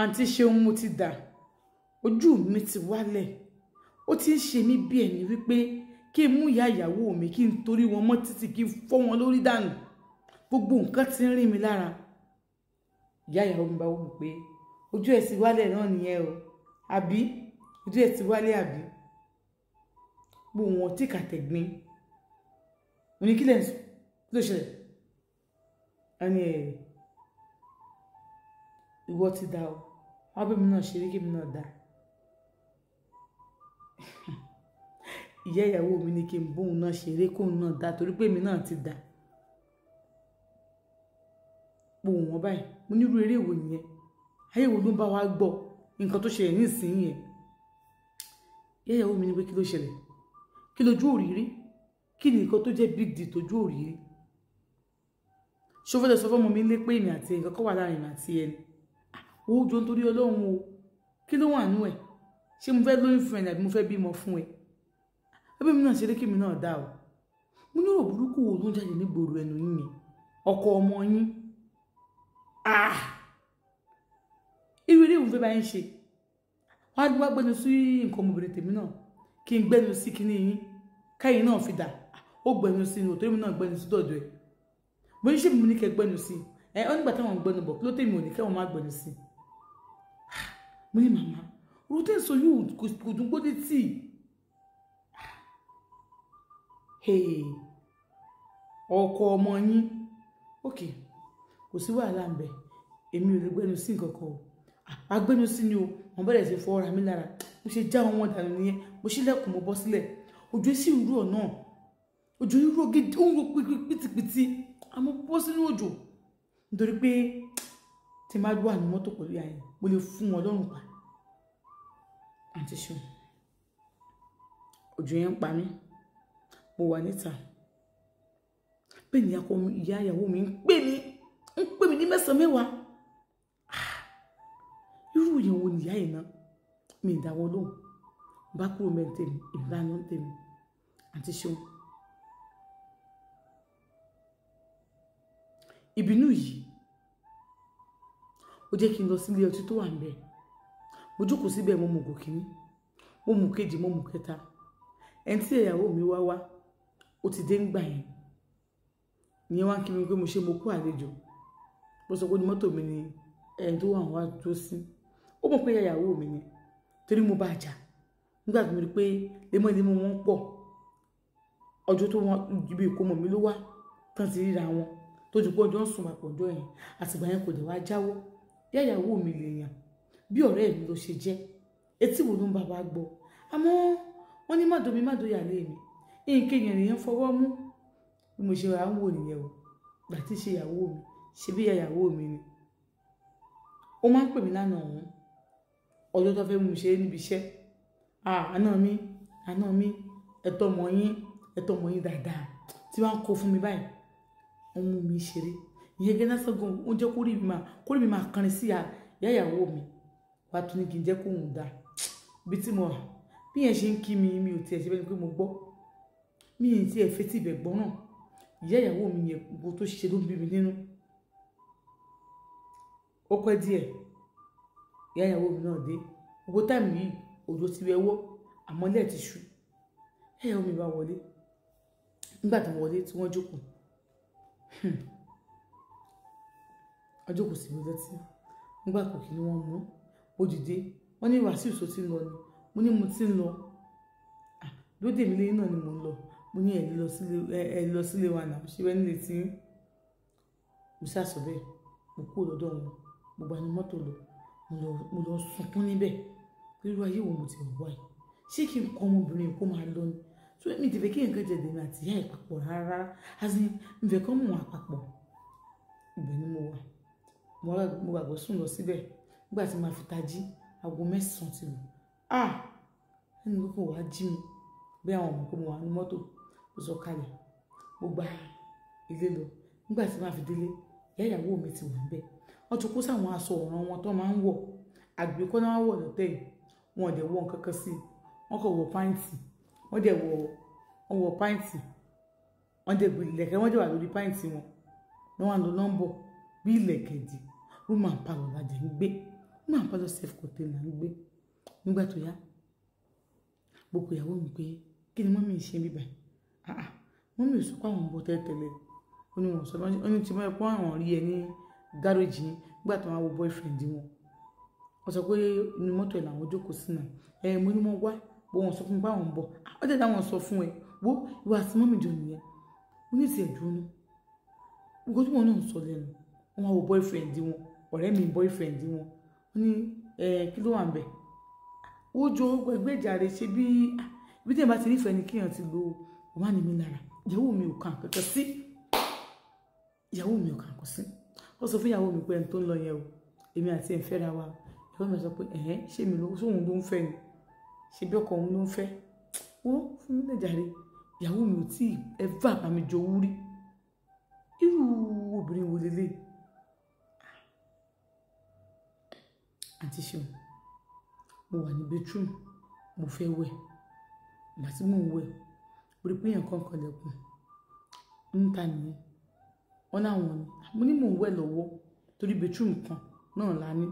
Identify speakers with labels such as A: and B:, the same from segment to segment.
A: Àǹtí Ṣeun, mo ti dà, ojú mi ti wálẹ̀. Ó ti ń ṣe mí bí ẹni wípé kí n mú ìyá ìyàwó mi, kí n torí wọn mọ́ títí, kí n fọ́ wọn lórí dànù. Gbogbo nǹkan ti ń rí mi lára. Ìyá ìyàwó mi bá wò mí pé ojú ẹ̀ ti wálẹ̀ náà nìyẹn o, àbí ojú ẹ̀ ti wálẹ̀ àbí? Gbogbo wọn tí kàtẹ́gbin. Mo ní kí lẹ̀ ń sọ, kí ló ṣẹlẹ̀? A ní ẹ̀ ìwọ ti dà o, wá bí mi náà ṣe rí kí mi náà dà. Ìyá ìyàwó mi ní kí n bóun náà ṣeré kóun náà dà torí pé èmi náà ti dà. Gbogbo wọn báyìí, mo ní irú eré wo nìyẹn? Ayé wo ló ń bá wa gbọ́ nǹkan tó ṣẹlẹ̀ nísìnyí yẹn? Ìyá ìyàwó mi ní pé kí ló ṣẹlẹ̀? Kí lójú òrìrí? Kí ni nǹkan tó jẹ́ big deal tójú òrìrí? Ṣé o fẹ́ lọ sọ fún ọmọ mi lé pé èmi àti nǹkan kan wà láàrin èmi àti ẹni? Ó jọ nítorí Ọlọ́run o, kí ló wà nú ẹ̀? Ṣé mo fẹ́ lóyún fún ẹ ni àbí mo fẹ́ bímọ fún ẹ? Ẹbí mi náà ṣeré kí mi náà dá o. Mo ní ọ̀rọ̀ burúkú wo ló ń jáde nígboro ẹnu yín yẹn? Ọkọ ọmọ yín. Ah! Irú eré òun fẹ́ bá yín ṣe. Wọ́n á wá gbẹ́nu sí nǹkan ọmọbìnrin tèmi náà. Kí n gbẹ́nu sí kinní yín. Káyìn náà fi dà. Ó gbẹ́nu sí inú, torí mi náà gbẹ́nu sí dọ̀dọ̀ ẹ̀. Mo ní ṣé mo ní kẹ́ gbẹ́nu sí? Ẹ ó nígbà táwọn gbẹ́nu bọ̀, kí ló tèmi ò ní kẹ́wọ̀n má gbẹ́nu sí? Mo ní màmá, orú tẹ́ ń sọ yóò kò dùn gbódé tì. Ọkọ ọmọ yín. Ok, kò sí wàhálà ń bẹ. Èmi ò lè gbẹ́nu sí nǹkan kan o. Agbẹ́nu sí ni o, wọ́n bẹ̀rẹ̀ sí fọ́ ra mi lára. Mo ṣe já wọn dànù nìyẹn. Mo ṣílẹ̀kùn, mo bọ́ sílẹ̀. Òjò sì ń rọ̀ náà. Òjò ń rọ̀ gidi, ó ń rọ̀ pìtìpìtì. Àmọ́ bọ́ sínú òjò. Nítorí pé tí n bá wà ní mọ́tò pẹ̀lú ìyá yẹn, mo lè fún wọn lọ́rùn pa. Àǹtí Ṣeun, òjò yẹn ń pa mí. Mo wà níta. Bẹ́ẹ̀ ni ìyá ìyàwó mi ń pè mí, ń pè mí ní mẹ́sàn-án mẹ́wàá. Irú ìyẹn wo ni ìyá yìí náà? Mi ì dáwọ́ lóhùn. Bá kúrò mẹ́rin tèmi, èmi bá lọ tèmi. Àǹtí Ṣeun, ìbínú yìí ó jẹ́ kí n lọ sílé ọtí tó wà níbẹ̀. Mo jókòó síbẹ̀, mo mú ògò kìíní, mo mú kejì, mo mú kẹta. Ẹni tí ìyàwó mi wá wá, ó ti dé ńgbà yẹn. Ìyẹn wá ń kí mi pé mo ṣe mo kú àlejò. Mo sọ pé ní mọ́tò mi ni ẹni tó wà wá tó sí. Ó mọ̀ pé ìyàwó mi ni torí mo bá a jà. Nígbà tí mo rí pé lemọ́lemọ́ wọn pọ̀, ọjọ́ tó wọ́n ibi ìkómọ mi ló wá tán ti ríra wọn tó ti pé ọjọ́ ń sùn papọ̀ ọjọ́ yẹn. Àtìgbà yẹn kò dé wá jáwọ́. Ìyá ìyàwó mi lèèyàn bí ọ̀rẹ́ mi ló ṣe jẹ́. Etí wo ló ń bá wa gbọ́? Àmọ́ wọ́n ní má domi má doyà lé mi. Nǹkan èèyàn lèèyàn fọwọ́ mú. Bí mo ṣe wà ń wò nìyẹn o. Ìgbà tí ṣe ìyàwó mi, ṣe bí ìyàwó mi ni. Ó máa ń pè mí lánàá ọ̀hún. Ọjọ́ tó fẹ́ mú mi ṣeré níbi iṣẹ́. Àná mi, àná mi, ẹ tọ́ ọmọ yín, ẹ tọ́ ọmọ yín dáadáa. Tí wọ́n á kó fún mi báyìí, wọ́n mú mi ṣeré. Ìyẹn gẹ́gẹ́ lásán gan, ó jẹ́ kó rí mi máa kọrin sí ìyá ìyàwó mi. Wàá tún ní kí n jẹ́ kóun dà. Ibi tí mo wà, bí yẹn ṣe ń kí mi, mi ò tiẹ̀ ṣe bẹ́ẹ̀ ni pé mo gbọ́. Mi ì tiẹ̀ fetí ibẹ̀ gbọ́ náà. Ìyá ìyàwó mi yẹn gbogbo tó ṣe ló ń bí mi nínú. Ó pẹ́ díẹ̀, ìyá ìyàwó mi náà dé. Gbogbo táìmù yìí, òjò ti wẹ́wọ́, àmọ́ ilẹ̀ ti ṣú. Ìyá ìyàwó mi bá wọlé. Nígbà tí wọ́n wọlé tí wọ́n jókòó. Wọ́n jókòó sí mi létí. Nígbà kò kí ni wọ́n mú. Mo dìde. Wọ́n ní Wàsíù sọ ti ń lọ ni. Mo ní mo ti ń lọ. Lóde mi lẹ́yìn náà ni mò ń lọ. Mo ní ẹ lọ sílé wa náà, ṣé bẹ́ẹ̀ nílé tí yín? Mo sá sọ bẹ́ẹ̀. Mo kúrò lọ́dọ̀ wọn. Mo gba inú mọ́tò lọ. Mo lọ sunkún níbẹ̀. Irú ayé wo mo ti wà yìí? Ṣé kí n kọ ọmọbìnrin kó máa lọ ni? So mi ti fẹ́ kí nǹkan jẹ tèmi àti ìyá ẹ̀ papọ̀ rárá. As in, mi fẹ́ kọ́ mọ̀ wọn papọ̀. Ibẹ̀ ni mo wà. Mo gbàgbọ́ sùn lọ síbẹ̀. Nígbà tí màá fi tají, aago mẹ́sàn-án ti lù. Ah! Ẹni kókó wá jí mi. Bí àwọn ọmọ kó mo wà nínú mọ́tò, mo sọ kalẹ̀. Mo gba ilé lọ. Nígbà tí màá fi délé, ìyá ìyàwó mi ti wà níbẹ̀. Wọ́n ti kó sáwọn aṣọ ọ̀ràn wọn tó máa ń wọ̀. Àgbékọ́ náà wọ̀ lọ́tẹ̀ yìí. Wọn ò dẹ̀ wọ nǹkan kan sí i. Wọ́n kàn wọ pàǹtì. Wọ́n dẹ̀ wọ, wọ́n wọ pàǹtì. Wọ́n dẹ̀ gbé ìlẹ̀kẹ̀, wọ́n dẹ̀ wà lórí pàǹtì wọn. Wọ́n wá lọ nọ́mbọ̀ bí ìlẹ̀kẹ̀ dì. Room and parlour la dẹ̀ ń gbé. Nígbà pálọ̀ self contained là ń gbé. Nígbà tó yá, mo pe ìyàwó mi pé kí ni mọ́mì ṣe bíbá? Ah, mọ́mì ò sọ pé àwọn ń bọ̀ tẹ́lẹ̀tẹ́lẹ̀. Ó ní wọ́n sọ, ó ní tí wọ́n pọ́n àwọn rí ẹ ní gáréjì yín nígbà tó wọ́n wo boyfriend wọn. Wọ́n sọ pé inú mọ́tò ẹ̀ làwọn jókòó sí náà. Ẹ mo ní wọ́n wá, bó wọn sọ fún mi pé àwọn ń bọ̀. Ó dẹ̀ láwọn sọ fún ẹ. Wo ìwọ àti mọ́mì jọ nìyẹn. Mo ní ti ẹ̀dùn nú. Gbogbo tí wọ́n náà ń sọ lẹ́nu. Wọ́n wá wo boyfriend wọn, ọ̀rẹ́ mi boyfriend wọn. Ó ní ẹ kí ló wà ńbẹ̀? Ó jọ ẹgbẹ́ ìjàre ṣe bí ibi tí èèyàn bá ti nífẹ̀ẹ́ ni kéèyàn ti lo ó má ní mi lára. Ìyàwó mi ò kà kankan sí. Ìyàwó mi ò kà kankan sí. Ó sọ fún ìyàwó mi pé ẹni tó ń lọ yẹn o, èmi àti ẹ̀ ń fẹ́ra wa. Ìyàwó mi sọ pé ẹ̀hẹ́n ṣé mi ló sóhun ló ń fẹ́ ni? Ṣé bí ọkọ òun ló ń fẹ́? Ó fún mi lẹ́jàre. Ìyàwó mi ò tí ì ever bá mi jowú rí. Irú obìnrin wo leléyìí? Àǹtí Ṣeun, mo wà ní bedroom, mo fẹ́ wẹ̀. Ìgbà tí mò ń wẹ̀, mo rí pé èèyàn kan kanlẹ̀kùn. Ń ta nìyẹn. Wọ́n láwọn ni. Mo ní mò ń wẹ̀ lọ́wọ́ torí bedroom kan náà la ní.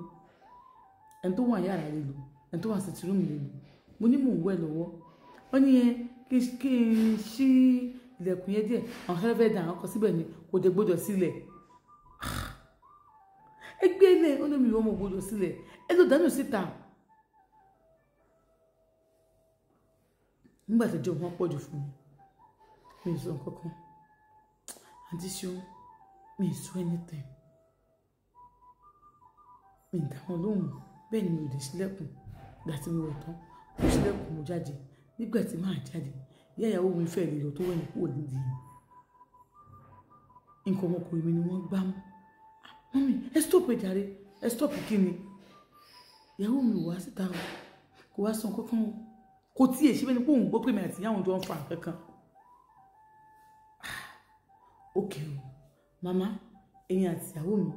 A: Ẹni tó wà ní yàrá lè lò, ẹni tó wà sitting room lè lò. Mo ní mò ń wẹ̀ lọ́wọ́. Wọ́n ní ẹ kí n ṣí ilẹ̀kùn yẹn díẹ̀. Àwọn sáré fẹ́ dà àwọn kan síbẹ̀ ni kò dé gbọdọ̀ sílẹ̀. Ẹ gbé ilẹ̀, ó ní mi ò mọ̀ gbọdọ̀ sílẹ̀. Ẹ lọ dànù síta. Nígbà tí ọjọ́ wọn pọ̀ jù fún mi, mi ò sọ nǹkan kan. Àǹtí Ṣeun, mi ò sọ anything. Mi ò dá wọn lóhùn. Bẹ́ẹ̀ ni mi ò dé ṣílẹ̀kùn. Ìgbà tí mo wẹ̀ tán, mo ṣílẹ̀kùn mo jáde. Nígbà tí màá jáde, ìyá ìyàwó mi fẹ́ lè lọ tó wẹ̀ ní kúrò nídìí mi. Nǹkan ọmọkùnrin mi ni wọ́n gbá mú. Mọ́mì, ẹ stop ẹ jàre, ẹ stop kí ni? Ìyàwó mi ò wá síta o, kò wá sọ nǹkan kan o. Kò tíì ṣe bẹ́ẹ̀ ni pé òun gbọ́ pé èmi àti ìyá òun jọ ń fa nǹkan kan. Okay o, màmá, ẹ̀yin àti ìyàwó mi,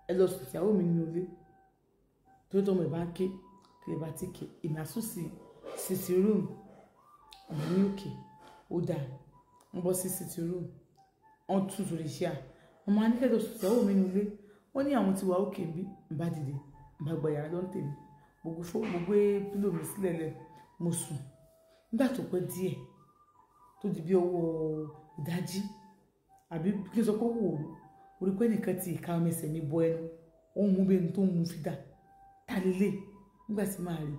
A: ẹ lọ sùn ìyàwó mi nínú ilé. Torí tọmọ ẹ̀ bá ń ké, kí lè bá ti ké, èmi á sùn sí sitting room. Màmá ní okay, ó dáa. Wọ́n bọ́ sí sitting room. Wọ́n tún sórí chair. Màmá ní kí ẹ lọ sùn ìyàwó mi nínú ilé. Wọ́n ní àwọn ti wà okay bí. N bá dìde, n bá gba yàrá lọ ń tèmi. Mo gbé pílò mi sílẹ̀ lẹ̀, mo sùn. Nígbà tó pẹ́ díẹ̀, tó di bí ọwọ́ ìdájí, àbí kí n sọ pé ó wò ó, mo rí pé ẹnìkan ti ìka ọmọ ẹsẹ̀ mi bọ ẹnu. Ó ń mú bí ẹni tó ń mú fìdá. Ta lélẹ̀? Nígbà tí màá rí,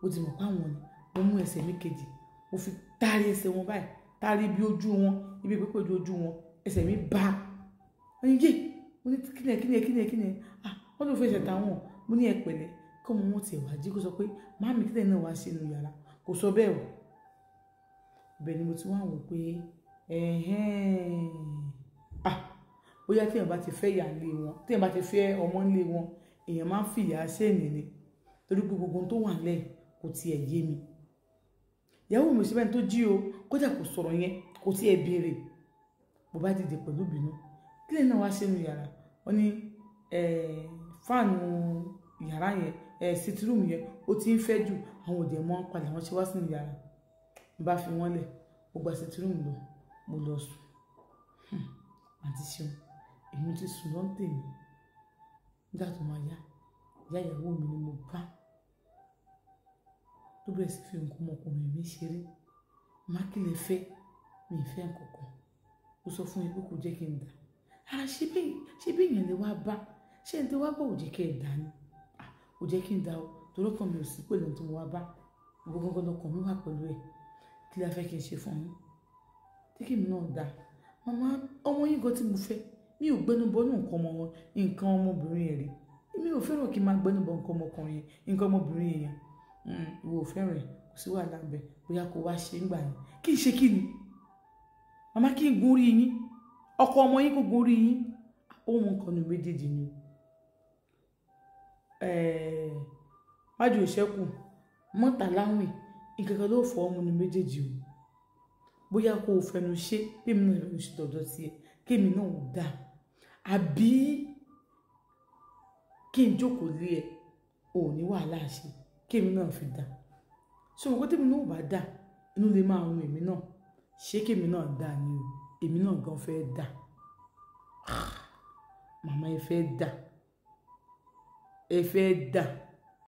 A: mo ti mọ̀ pé àwọn ni. Mo mú ẹsẹ̀ mi kejì, mo fi tarí ẹsẹ̀ wọn báyìí, tarí bí ojú wọn, ibi pípé ojú wọn, ẹsẹ̀ mi bá. Wọ́n ní yé, mo ní kíni ẹ, kíni ẹ, kíni ẹ, kíni ẹ. Ah, wọ́n ló fẹ́ ṣe tàwọn. Mo ní ẹ pẹ̀lẹ́, kí ọmọ wọn tiẹ̀ wá jí kó sọ pé màámi kílẹ̀ náà wá sí inú yàrá. Kò sọ bẹ́ẹ̀ o. Ibẹ̀ ni mo ti wá wò pé ẹ̀hẹ́n. Ah, bóyá tí èèyàn bá ti fẹ́ ìyá nílé wọn, tí èèyàn bá ti fẹ́ ọmọ nílé wọn, èèyàn máa ń fi ìyà ṣèèní ni. Torí pé gbogbo ohun tó wà nílẹ̀ kò tiẹ̀ yé mi. Ìyàwó mi ò ṣe bẹ́ẹ̀ ni tó jí o, kódà kò sọ̀rọ̀ yẹn, kò tiẹ̀ béèrè. Mo bá dìde pẹ̀lú ìbínú. Kílẹ̀ náà wá sí inú yàrá. Wọ́n ní fáànù yàrá yẹn, sitting room yẹn, ó ti ń fẹ́ jù, àwọn òde mọ́ padà wọ́n ṣe wá sínú yàrá. Mo bá fi wọ́n lẹ̀, mo gba sitting room lọ, mo lọ sùn. Àǹtí Ṣeun, èmi ti sùn lọ ń tèmi. Nígbà tó máa yá, ìyá ìyàwó mi ni mo bá. Tó bẹ̀rẹ̀ sí fi nǹkan ọmọkùnrin mi ṣeré. Má kí lè fẹ́, mi ò fẹ́ nǹkan kan. Ó sọ fún mi pé kò jẹ́ kí n dà. Ara ṣé bí èèyàn lè wá bá, ṣé ẹni tí wá bá ò jẹ́ kí ẹ dà ni? Ah, ò jẹ́ kí n dà o, torí ọkàn mi ò sí pẹ̀lú ẹni tí mo wá bá. Gbogbo gangan lọkàn mi wà pẹ̀lú ẹ̀. Kí la fẹ́ kí n ṣe fún yín? Tí kí èmi náà dà. Màmá, ọmọ yín gan tí mo fẹ́, mi ò gbẹ́nu bọ́ nínú nǹkan ọmọ wọn, nǹkan ọmọbìnrin ẹ̀ rí. Èmi ò fẹ́ràn kí n máa gbẹ́nu bọ nǹkan ọmọkùnrin, nǹkan ọmọbìnrin èèyàn. Ìwọ ò fẹ́ràn ẹ̀, kò sí wàhálà ńbẹ. Bóyá kó wá ṣe nígbà yẹn. Kí n ṣe kí ni? Màmá kí n gun orí yín. Ọkọ ọmọ yín kò gun orí yín. Ó mú nǹkan nu méjèèjì ni. Májú ìṣẹ́kù, mọ́tà láwìn, nǹkan kan ló fọ́ ọmọ nu méjèèjì o. Bóyá kó o fẹnu ṣe, bí èmi náà fẹnu ṣe dọ̀dọ̀ sí ẹ, kí èmi náà ò dáa. Àbí kí n jókòó lé ẹ, ò ní wàhálà ṣe, kí èmi náà fi dà. Ṣé o mọ̀ pé tí èmi náà ò bá dà, inú lè máa run èmi náà. Ṣé kí èmi náà dà ni o? Èmi náà gan fẹ́ dà. Màmá ẹ fẹ́ dà. Ẹ fẹ́ dà.